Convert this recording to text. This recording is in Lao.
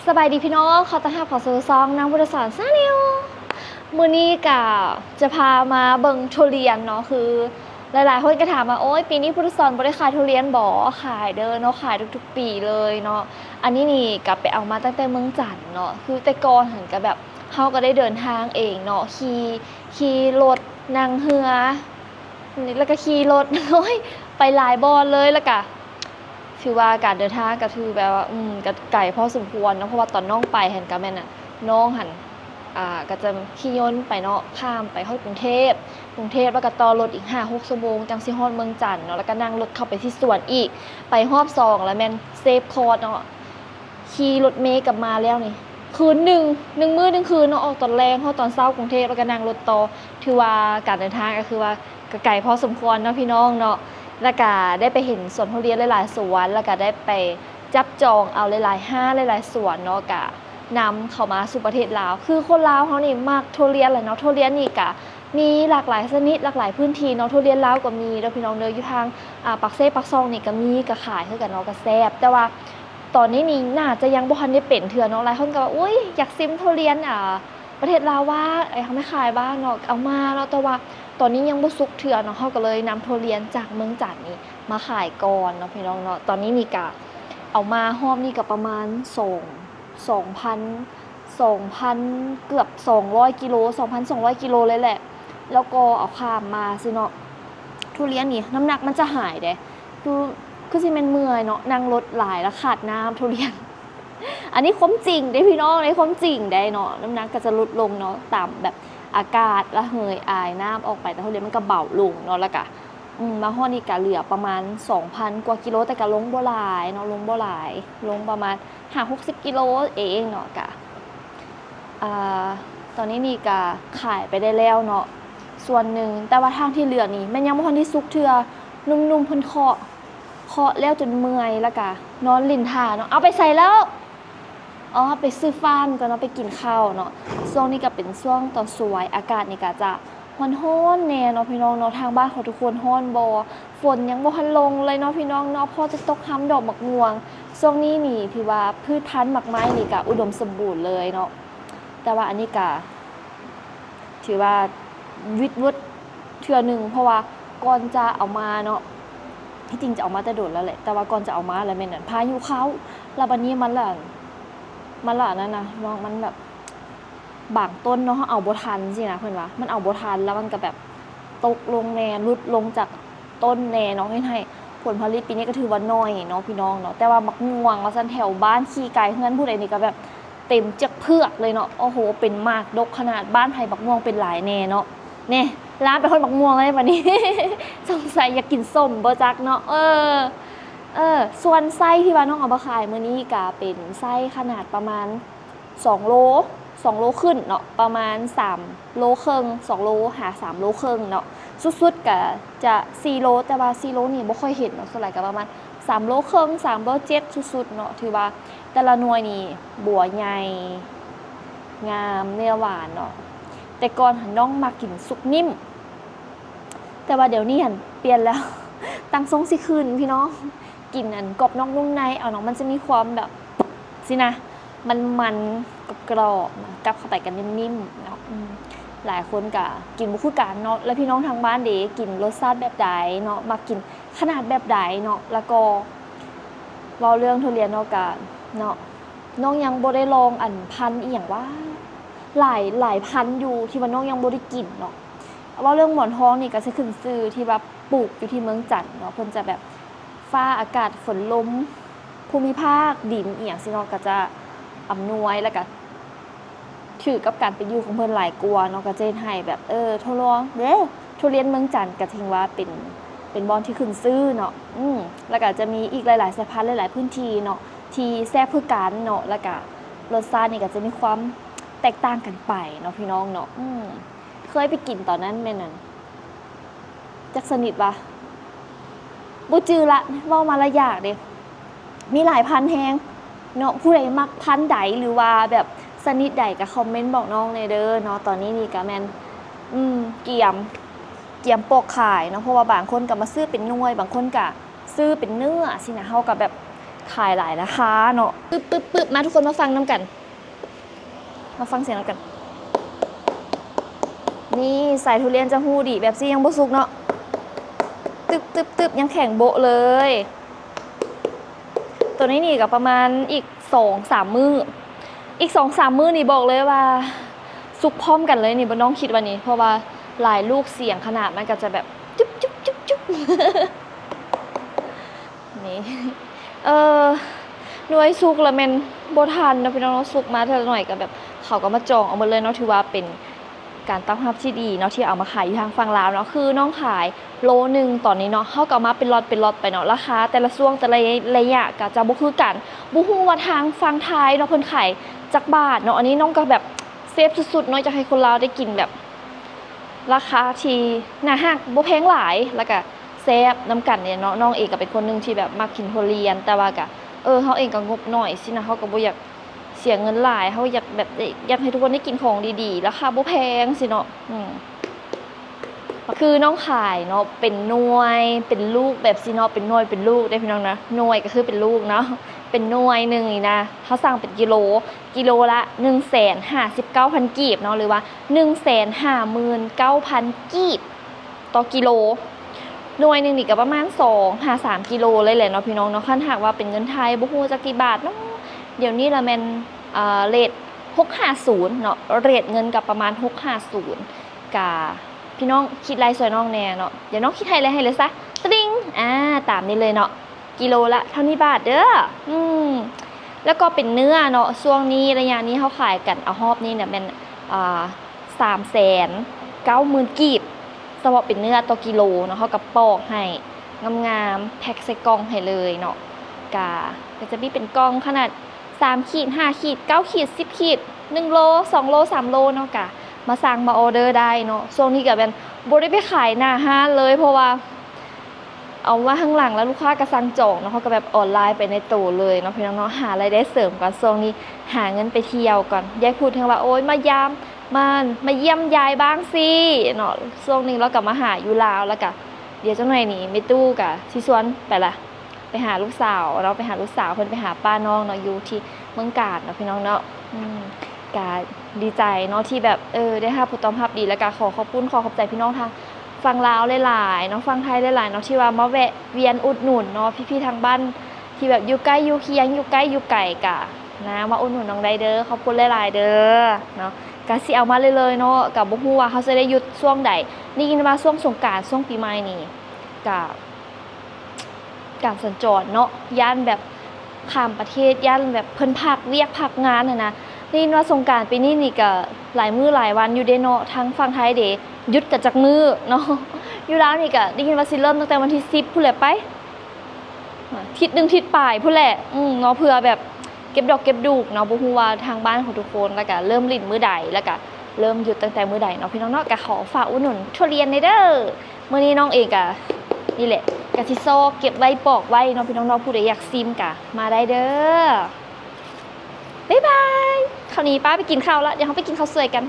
ສະບາຍດີພີ່ນ້ອງ ຂໍຕ້ອນຮັບເຂົ້າສູ່ຊ່ອງນາງພຸດທະສອນ Channel. ມື້ນີ້ກະຈະພາມາເບິ່ງທຸລຽນເນາະ ຄືຫຼາຍໆຄົນກະຖາມວ່າ ໂອ້ຍ ປີນີ້ພຸດທະສອນບໍ່ໄດ້ຂາຍທຸລຽນບໍ? ຂາຍເດີເນາະ ຂາຍທຸກໆປີເລີຍເນາະ. ອັນນີ້ນີ້ກະໄປເອົາມາຕັ້ງແຕ່ເມືອງຈັນເນາະ ຄືແຕ່ກ່ອນຫັ້ນກະແບບ ເຮົາກະໄດ້ເດີນທາງເອງເນາະ ຂີ່ ຂີ່ລົດ ນັ່ງເຮືອ ແລ້ວກະຂີ່ລົດ ໂອ້ຍ ໄປຫຼາຍບ່ອນເລີຍ ແລ້ວກະ ຖືວ່າການເດີນທາງກະຖືແບບວ່າ ອືມ ກະໄກພໍສົມຄວນເນາະ ເພາະວ່າຕອນນ້ອງໄປຫັ້ນກະແມ່ນ ນ້ອງຫັ້ນ ອ່າ ກະຈະຂີ່ຍົນໄປເນາະ ຂ້າມໄປຮອດກຸງເທບ ກຸງເທບ ແລ້ວກະຕໍ່ລົດອີກຫ້າຫົກຊົ່ວໂມງ ຈັ່ງຊິຮອດເມືອງຈັນເນາະ ແລ້ວກະນັ່ງລົດເຂົ້າໄປທີ່ສວນອີກ ໄປຮອບສອງ ແລ້ວແມ່ນເຊບຄອດເນາະ. ຂີ່ລົດເມກັບມາແລ້ວນີ້ ຄືນໜຶ່ງ ໜຶ່ງມື້ໜຶ່ງຄືນເນາະ ອອກຕອນແລງ ຮອດຕອນເຊົ້າກຸງເທບ ແລ້ວກະນັ່ງລົດຕໍ່ ຖືວ່າການເດີນທາງກະຄືວ່າກະໄກພໍສົມຄວນເນາະພີ່ນ້ອງເນາະ. ແລ້ວກະໄດ້ໄປເຫັນສວນທຸລຽນຫຼາຍໆສວນ ແລ້ວກະໄດ້ໄປຈັບຈອງເອົາຫຼາຍໆຮ້ານ ຫຼາຍໆສວນເນາະ ກະນຳເຂົ້າມາສູ່ປະເທດລາວ. ຄືຄົນລາວເຮົານີ້ມັກທຸລຽນແຫຼະເນາະ ທຸລຽນນີ້ກະ ມີຫຼາກຫຼາຍຊະນິດ ຫຼາກຫຼາຍພື້ນທີ່ເນາະ ທຸລຽນລາວກໍມີເດີພີ່ນ້ອງເດີ ຢູ່ທາງ ອາ ປາກເຊ ປາກຊ່ອງນີ້ກະມີ ກະຂາຍຄືກັນເນາະ ກະແຊບ ແຕ່ວ່າຕອນນີ້ນີ້ໜ້າຈະຍັງບໍ່ທັນໄດ້ເປັນເທື່ອເນາະ. ຫຼາຍຄົນກະວ່າ ໂອ້ຍ ຢາກຊິມທຸລຽນ ອາ ປະເທດລາວວ່າ ເອົາມາຂາຍບ້າງເນາະ ເອົາມາເນາະ ແຕ່ວ່າຕອນນີ້ຍັງບໍ່ສຸກເທື່ອເນາະ ເຮົາກະເລີຍນຳທຸລຽນຈາກເມືອງຈັນນີ້ມາຂາຍກ່ອນເນາະພີ່ນ້ອງເນາະ. ຕອນນີ້ນີ້ກະເອົາມາຮອບນີ້ກະປະມານສອງ ສອງພັນ ສອງພັນ ເກືອບສອງຮ້ອຍກິໂລ ສອງພັນສອງຮ້ອຍກິໂລເລີຍແຫຼະ ແລ້ວກໍເອົາຂ້າມມາຊີ້ເນາະ. ທຸລຽນນີ້ນ້ຳໜັກມັນຈະຫາຍເດ້ ຄື ຄືຊິແມ່ນເມື່ອຍເນາະ ນັ່ງລົດຫຼາຍແລ້ວຂາດນ້ຳ ທຸລຽນ ອັນນີ້ຄວາມຈິງເດ້ພີ່ນ້ອງ ອັນນີ້ຄວາມຈິງເດ້ເນາະ ນ້ຳໜັກກະຈະຫຼຸດລົງເນາະ ຕາມແບບອາກາດລະເຫີຍອາຍນ້ຳອອກໄປ ແຕ່ທຸລຽນມັນກະເບົາລົງເນາະ ແລ້ວກະ ອືມ ມາຮອດນີ້ກະເຫຼືອປະມານສອງພັນກວ່າກິໂລ ແຕ່ກະລົງບໍ່ຫຼາຍເນາະ ລົງບໍ່ຫຼາຍ ລົງປະມານຫ້າຫົກສິບກິໂລເອງເນາະ ກະ ອາ ຕອນນີ້ນີ້ກະຂາຍໄປໄດ້ແລ້ວເນາະ ສ່ວນໜຶ່ງ ແຕ່ວ່າທາງທີ່ເຫຼືອນີ້ແມ່ນຍັງບໍ່ທັນໄດ້ສຸກເທື່ອ ໜຸ່ມໆເພິ່ນເຄາະ ເຄາະແລ້ວຈົນເມື່ອຍ ແລ້ວກະນອນຫຼິ້ນຖ້າເນາະ. ເອົາ ໄປໃສແລ້ວ? ອໍ ໄປຊື້ຟານກ່ອນເນາະ ໄປກິນເຂົ້າເນາະ. ຊ່ວງນີ້ກະເປັນຊ່ວງຕອນສວຍ ອາກາດນີ້ກະຈະ ຮ້ອນໆແນ່ເນາະພີ່ນ້ອງເນາະ. ທາງບ້ານຂອງທຸກຄົນຮ້ອນບໍ່? ຝົນຍັງບໍ່ທັນລົງເລີຍເນາະພີ່ນ້ອງເນາະ ພໍຈະຕົກຮຳດອກໝາກມ່ວງ. ຊ່ວງນີ້ນີ້ຖືວ່າພືດພັນໝາກໄມ້ນີ້ກະອຸດົມສົມບູນເລີຍເນາະ ແຕ່ວ່າອັນນີ້ກະຖືວ່າວິດວຶດເທື່ອໜຶ່ງ ເພາະວ່າກ່ອນຈະເອົາມາເນາະ ທີ່ຈິງຈະເອົາມາແຕ່ດົນແລ້ວແຫຼະ ແຕ່ວ່າກ່ອນຈະເອົາມາລະແມ່ນພາຍຸເຂົ້າ ລະບາດນີ້ມັນລະ ມັນລະອັນນັ້ນນະເນາະ ມັນແບບ ບາງຕົ້ນເນາະ ເຮົາເອົາບໍ່ທັນຊີ້ນະ ເພິ່ນວ່າມັນເອົາບໍ່ທັນ ລະມັນກະແບບຕົກລົງແນ່ ຫຼຸດລົງຈາກຕົ້ນແນ່ເນາະ ເຮັດໃຫ້ຜົນຜະລິດປີນີ້ກະຖືວ່າໜ້ອຍເນາະພີ່ນ້ອງເນາະ. ແຕ່ວ່າໝາກມ່ວງວ່າຊັ້ນ ແຖວບ້ານຂີ່ໄກເຮືອນຜູ້ໃດນີ້ກະແບບເຕັມເຈືອກເຜືອກເລີຍເນາະ. ໂອ້ໂຫ ເປັນໝາກດົກຂະໜາດ ບ້ານໃຜໝາກມ່ວງເປັນຫຼາຍແນ່ເນາະ. ແນ່ ລາມໄປຮອດໝາກມ່ວງເລີຍບາດນີ້ ສົງໄສຢາກກິນສົ້ມບໍ່ຈັກເນາະ. ເອີ ເອີ ສ່ວນໄຊທີ່ວ່ານ້ອງເອົາມາຂາຍມື້ນີ້ກະເປັນໄຊຂະໜາດປະມານ ສອງໂລ ສອງໂລຂຶ້ນເນາະ ປະມານສາມໂລເຄິ່ງ ສອງໂລຫາສາມໂລເຄິ່ງເນາະ. ສຸດໆກະຈະສີ່ໂລ ແຕ່ວ່າສີ່ໂລນີ້ບໍ່ຄ່ອຍເຫັນເນາະ ສ່ວນຫຼາຍກະປະມານສາມໂລເຄິ່ງ ສາມໂລເຈັດສຸດໆເນາະ. ຖືວ່າແຕ່ລະໜ່ວຍນີ້ບົວໃຫຍ່ ງາມ ເນື້ອຫວານເນາະ. ແຕ່ກ່ອນຫັ້ນນ້ອງມັກກິນສຸກນິ້ມ ແຕ່ວ່າດຽວນີ້ຫັ້ນປ່ຽນແລ້ວ ຕັ້ງຊົງຊິຂຶ້ນພີ່ນ້ອງ ກິນອັນກອບນອກນຸ່ມໃນເອົາເນາະ ມັນຈະມີຄວາມແບບຊີ້ນະ ມັນໆ ກອບໆ ກັບເຂົ້າໄປກະນິ້ມໆເນາະ. ອືມ ຫຼາຍຄົນກະກິນບໍ່ຄືກັນເນາະ ແລະພີ່ນ້ອງທາງບ້ານເດ ກິນລົດຊາດແບບໃດເນາະ ມັກກິນຂະໜາດແບບໃດເນາະ. ລະກໍເວົ້າເລື່ອງທຸລຽນເນາະ ກະເນາະ ນ້ອງຍັງບໍ່ໄດ້ລອງອັນພັນອີ່ຫຍັງຫວາ ຫຼາຍ ຫຼາຍພັນຢູ່ທີ່ວ່ານ້ອງຍັງບໍ່ໄດ້ກິນເນາະ. ເວົ້າເລື່ອງໝອນທອງນີ້ກະຊິຂຶ້ນຊື່ທີ່ວ່າປູກຢູ່ທີ່ເມືອງຈັນເນາະ ເພິ່ນຈະແບບຟ້າອາກາດ ຝົນລົມ ພູມິພາກ ດິນອີ່ຫຍັງຊີ້ເນາະ ກະຈະອຳນວຍ ແລ້ວກະຖືກກັບການເປັນຢູ່ຂອງເພິ່ນຫຼາຍກວ່າເນາະ ກະຈະເຮັດໃຫ້ແບບ ເອີ ທົດລອງເດ້ ທຸລຽນເມືອງຈັນກະຖືວ່າເປັນ ເປັນບ່ອນທີ່ຂຶ້ນຊື່ເນາະ. ອືມ ແລ້ວກະຈະມີອີກຫຼາຍໆສາຍພັນ ຫຼາຍໆພື້ນທີ່ເນາະ ທີ່ແຊບຄືກັນເນາະ ແລ້ວກະລົດຊາດນີ້ກະຈະມີຄວາມແຕກຕ່າງກັນໄປເນາະ ພີ່ນ້ອງເນາະ. ອືມ ເຄີຍໄປກິນຕອນນັ້ນແມ່ນອັນ ຈັກຊະນິດຫວາ ບໍ່ຈື່ລະ ເວົ້າມາລະຢາກເດ້ ມີຫຼາຍພັນແຮງເນາະ. ຜູ້ໃດມັກພັນໃດ ຫຼືວ່າແບບຊະນິດໃດກະຄອມເມັນບອກນ້ອງແນ່ເດີເນາະ. ຕອນນີ້ນີ້ກະແມ່ນ ອືມ ກຽມ ກຽມປອກຂາຍເນາະ ເພາະວ່າບາງຄົນກະມາຊື້ເປັນໜ່ວຍ ບາງຄົນກະຊື້ເປັນເນື້ອຊີ້ນະ ເຮົາກະແບບ ຂາຍຫຼາຍລາຄາເນາະ. ປຶບ ປຶບ ປຶບ ມາທຸກຄົນມາຟັງນຳກັນ ມາຟັງສຽງນຳກັນ. ນີ້ສາຍທຸລຽນຈະຮູ້ດີ ແບບຊີ້ຍັງບໍ່ສຸກເນາະ ຕຶບ ຕຶບ ຕຶບ ຍັງແຂງໂບະເລີຍ. ໂຕນີ້ນີ້ກໍປະມານອີກສອງສາມມື້ ອີກສອງສາມມື້ນີ້ບອກເລີຍວ່າສຸກພ້ອມກັນເລີຍນີ້ ບໍ່ ນ້ອງຄິດວ່ານີ້ ເພາະວ່າຫຼາຍລູກສຽງຂະໜາດ ມັນກໍຈະແບບ ຈຸບ ຈຸບ ຈຸບ ຈຸບ ນີ້ ເອີ ໜ່ວຍສຸກລະແມ່ນບໍ່ທັນເນາະພີ່ນ້ອງເນາະ. ສຸກມາເທື່ອລະໜ່ວຍກໍແບບ ເຂົາກໍມາຈອງເອົາໝົດເລີຍເນາະ. ຖືວ່າເປັນການຕອບຮັບທີ່ດີເນາະ ທີ່ເອົາມາຂາຍຢູ່ທາງຝັ່ງລາວເນາະ. ຄືນ້ອງຂາຍໂລໜຶ່ງຕອນນີ້ເນາະ ເຮົາກໍເອົາມາເປັນລັອດເປັນລັອດໄປເນາະ. ລາຄາແຕ່ລະຊ່ວງແຕ່ລະໄລຍະກໍຈະບໍ່ຄືກັນ ບໍ່ຮູ້ວ່າທາງຝັ່ງໄທເນາະ ເພິ່ນຂາຍຈັກບາດເນາະ. ອັນນີ້ນ້ອງກໍແບບເຊບສຸດໆເນາະ ຢາກໃຫ້ຄົນລາວໄດ້ກິນແບບ ລາຄາທີ່ໜ້າຮັກ ບໍ່ແພງຫຼາຍ ແລ້ວກະແຊບນຳກັນເດເນາະ. ນ້ອງເອງກໍເປັນຄົນໜຶ່ງທີ່ແບບມັກກິນທຸລຽນ ແຕ່ວ່າກະ ເອີ ເຮົາເອງກໍງົບໜ້ອຍຊີ້ນະ ເຮົາກໍບໍ່ຢາກເສຍເງິນຫຼາຍ ເຮົາຢາກແບບ ຢາກໃຫ້ທຸກຄົນໄດ້ກິນຂອງດີໆ ລາຄາບໍ່ແພງຊີ້ເນາະ. ອືມ ຄືນ້ອງຂາຍເນາະ ເປັນໜ່ວຍເປັນລູກແບບຊີ້ເນາະ ເປັນໜ່ວຍເປັນລູກເດ້ພີ່ນ້ອງນະ. ໜ່ວຍກໍຄືເປັນລູກເນາະ ເປັນໜ່ວຍໜຶ່ງນີ້ນະ ເຮົາສັ່ງເປັນກິໂລ ກິໂລລະໜຶ່ງແສນຫ້າສິບເກົ້າພັນກີບເນາະ ຫຼືວ່າໜຶ່ງແສນຫ້າໝື່ນເກົ້າພັນກີບຕໍ່ກິໂລ. ໜ່ວຍໜຶ່ງນີ້ກໍປະມານສອງຫາສາມກິໂລເລີຍແຫຼະເນາະພີ່ນ້ອງເນາະ. ຄັນຫາກວ່າເປັນເງິນໄທ ບໍ່ຮູ້ຈັກກີ່ບາດເນາະ ດຽວນີ້ລະແມ່ນ ເອີ ເຣດຫົກຫ້າສູນເນາະ ເຣດເງິນກໍປະມານຫົກຫ້າສູນ. ກະພີ່ນ້ອງຄິດໄລ່ຊ່ວຍນ້ອງແດ່ເນາະ ດຽວນ້ອງຄິດໃຫ້ເລີຍ ໃຫ້ເລີຍຊະ ຕະດິງ ອາ ຕາມນີ້ເລີຍເນາະ. ກິໂລລະເທົ່ານີ້ບາດເດີ. ອືມ ແລ້ວກໍເປັນເນື້ອເນາະ ຊ່ວງນີ້ໄລຍະນີ້ເຮົາຂາຍກັນ ເອົາຮອບນີ້ນະແມ່ນ ອ່າ ສາມແສນເກົ້າໝື່ນກີບ ສະເພາະເປັນເນື້ອຕໍ່ກິໂລເນາະ. ເຮົາກໍປອກໃຫ້ງາມໆ ແພັກໃສ່ກ່ອງໃຫ້ເລີຍເນາະ. ກະ ກໍຈະມີເປັນກ່ອງຂະໜາດສາມຂີດ ຫ້າຂີດ ເກົ້າຂີດ ສິບຂີດ ໜຶ່ງໂລ ສອງໂລ ສາມໂລເນາະ ກະມາສັ່ງມາອໍເດີໄດ້ເນາະ. ຊ່ວງນີ້ກໍແມ່ນບໍ່ໄດ້ໄປຂາຍໜ້າຮ້ານເລີຍ ເພາະວ່າ ເອົາມາຂ້າງຫຼັງແລ້ວລູກຄ້າກໍສັ່ງຈອງເນາະ ເຮົາກໍແບບອອນລາຍໄປໃນໂຕເລີຍເນາະ ພີ່ນ້ອງເນາະ. ຫາລາຍໄດ້ເສີມກ່ອນ ຊ່ວງນີ້ຫາເງິນໄປທ່ຽວກ່ອນ. ຢ່າໃຫ້ຜູ້ເຖິງວ່າ ໂອ້ຍ ມາຢາມ ມາ ມາຢ້ຽມຢາຍບ້າງຊີ້ເນາະ. ຊ່ວງໜຶ່ງລາວກໍມາຫາຢູ່ລາວ ແລ້ວກໍດຽວຈັກໜ່ອຍນີ້ແມ່ຕູ້ກໍຊິຊວນໄປລະ ໄປຫາລູກສາວເນາະ ໄປຫາລູກສາວເພິ່ນ ໄປຫາປ້ານ້ອງເນາະ ຢູ່ທີ່ເມືອງການເນາະ ພີ່ນ້ອງເນາະ. ອືມ ກະດີໃຈເນາະ ທີ່ແບບ ເອີ ໄດ້ຮັບຜົນຕອບຮັບດີ ແລ້ວກະຂໍຂອບຄຸນ ຂໍຂອບໃຈພີ່ນ້ອງທາງຝັ່ງລາວຫຼາຍໆເນາະ ຝັ່ງໄທຫຼາຍໆເນາະ ທີ່ວ່າມາແວະວຽນອຸດໜູນເນາະ. ພີ່ໆທາງບ້ານທີ່ແບບຢູ່ໃກ້ຢູ່ຄຽງ ຢູ່ໃກ້ຢູ່ໄກ ກະນະ ມາອຸດໜູນນ້ອງໄດ້ເດີ. ຂອບຄຸນຫຼາຍໆເດີເນາະ. ກະຊິເອົາມາເລື້ອຍໆເນາະ ກະບໍ່ຮູ້ວ່າເຮົາຈະໄດ້ຢຸດຊ່ວງໃດ. ໄດ້ຍິນວ່າຊ່ວງສົງການ ຊ່ວງປີໃໝ່ນີ້ ກະ ການສັນຈອນເນາະ ຢ້ານແບບຂ້າມປະເທດ ຢ້ານແບບເພິ່ນພັກວຽກພັກງານຫັ້ນນະ. ໄດ້ຍິນວ່າສົງການປີນີ້ນີ້ກໍຫຼາຍມື້ຫຼາຍວັນຢູ່ເດ້ເນາະ ທາງຝັ່ງໄທເດ້ ຢຸດກັນຈັກມື້ເນາະ. ຢູ່ລາວນີ້ກໍໄດ້ຍິນວ່າຊິເລີ່ມຕັ້ງແຕ່ວັນທີສິບພຸ້ນແຫຼະໄປ ອາ ທິດໜຶ່ງທິດປາຍພຸ້ນແຫຼະ ອືມ ເນາະ ເພື່ອແບບເກັບດອກເກັບດູກເນາະ. ບໍ່ຮູ້ວ່າທາງບ້ານຂອງທຸກຄົນ ແລ້ວກໍເລີ່ມຫຼິ້ນມື້ໃດ ແລ້ວກໍເລີ່ມຢຸດຕັ້ງແຕ່ມື້ໃດເນາະ ພີ່ນ້ອງເນາະ. ກໍຂໍຝາກອຸດໜູນທຸລຽນແດ່ເດີ. ມື້ນີ້ນ້ອງເອງກະ ນີ້ແຫຼະ ກະຊິຊອກເກັບໄວ້ປອກໄວ້ເນາະ ພີ່ນ້ອງເນາະ. ຜູ້ໃດຢາກຊິມກະມາໄດ້ເດີ. ບາຍບາຍ. ຄາວນີ້ປ້າໄປກິນເຂົ້າລະ ດຽວເຮົາໄປກິນເຂົ້າສວຍກັນ.